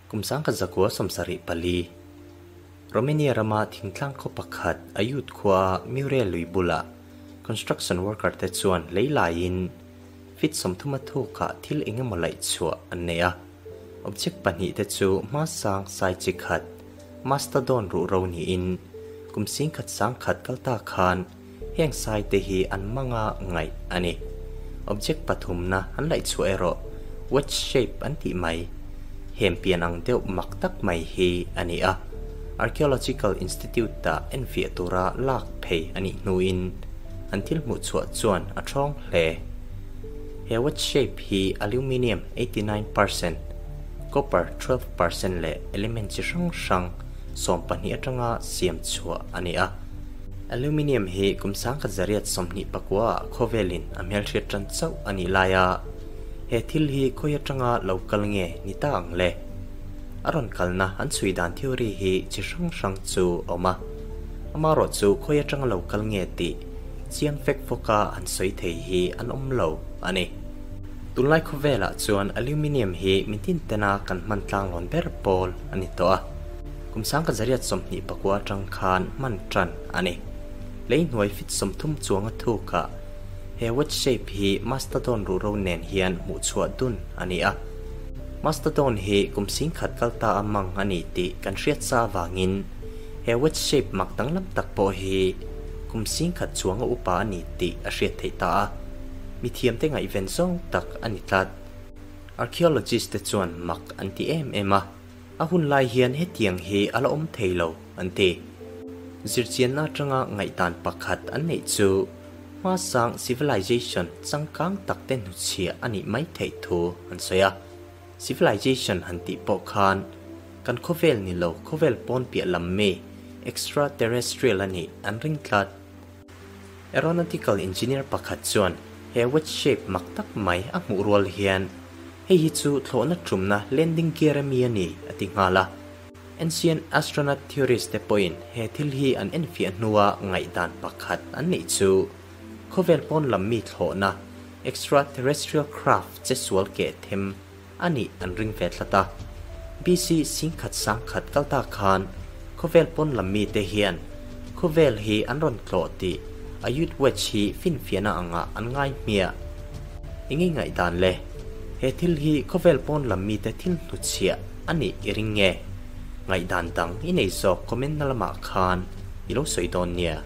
Kum 1974, Romania rama thingtlang khaw pakhat Aiud khuaa Mure lui bulah construction worker te chuan lei laiin feet 30 a thukah thil eng emaw laih chhuah an nei a. Object pahnih te chu hma sang sai chi khat mastodon ruhro niin kum 10,000 sangkhat kal ta khan heng sai te hi an manga ngaih a ni. Object pathumna an laih chhuah erawh wedge shape an tih mai hem pian ang deuh mak tak mai hi a ni a. Archaeological Institute ah enfiah tura lak phei a nih hnuin an thil hmuh chhuah chuan a thawng hle. He wedge shape hi aluminium 89%, copper 12% leh element chi hrang hrang 12 atanga siam chhuah a ni a. Aluminium hi kum 1929 ah khawvelin a hmelhriat tan chauh a nih lai a, he thil hi khawi atanga lo kal nge ni ta ang le? A rawn kalna an chhui dan theory hi chi hrang hrang chu a awm a, amaherawh chu khawi atanga lo kal nge tih chiang fek fawka an sawi thei hi an awm lo a ni. Tunlai khawvelah chuan aluminium hi mitin tena kan hman tlanglawn ber pawl a ni tawh a. Kum 1929 atang khan hman tan a ni. Lei hnuai feet 30 chuanga thukah he wedge shape hi mastodon ruhro nen hian hmuh chhuah dun a ni a. Mastodon hi kum 10,000 kal ta a mang a ni tih kan hriat sa avangin he wedge shape mak danglam tak pawh hi kum 10,000 chuanga upa a ni tih a hriat theih ta a. Mi thiam te ngaihven zawng tak a ni tlat. Archaeologist te chuan mak an ti em em a. A hun lai hian hetiang hi a la awm thei lo an ti. Zirchianna atanga ngaihdan pakhat an neih chu hma sang civilization changkang tak te hnuchhiah a nih mai theih thu an sawi a. Civilization han tih pawh khan kan khawvel ni lo khawvel pawn piah lam mi extraterrestrial a nih an ring tlat. Aeronautical engineer pakhat chuan he wedge shape mak tak mai a hmuh rual hian hei hi chu thlawhna tumna landing gear a mi a ni a ti nghal a. Ancient astronaut theorist te pawhin he thil hi an enfiah hnua ngaihdan pakhat an neih chu khawvel pawn lam mi thlawhna extraterrestrial craft che sual keh them a nih an ring ve tlat a. BC 10,000 sangkhat kal ta khan khawvel pawn lam mi te hian khawvel hi an rawn tlawh tih Aiud wedge hi finfiahna anga an ngai hmiah. Enge ngaihdan le? He thil hi khawvel pawn lam mi te thil hnuchhiah a nih i ring nge? Ngaihdan dang i nei zawk comment na lamah khan i lo sawi dawn nia.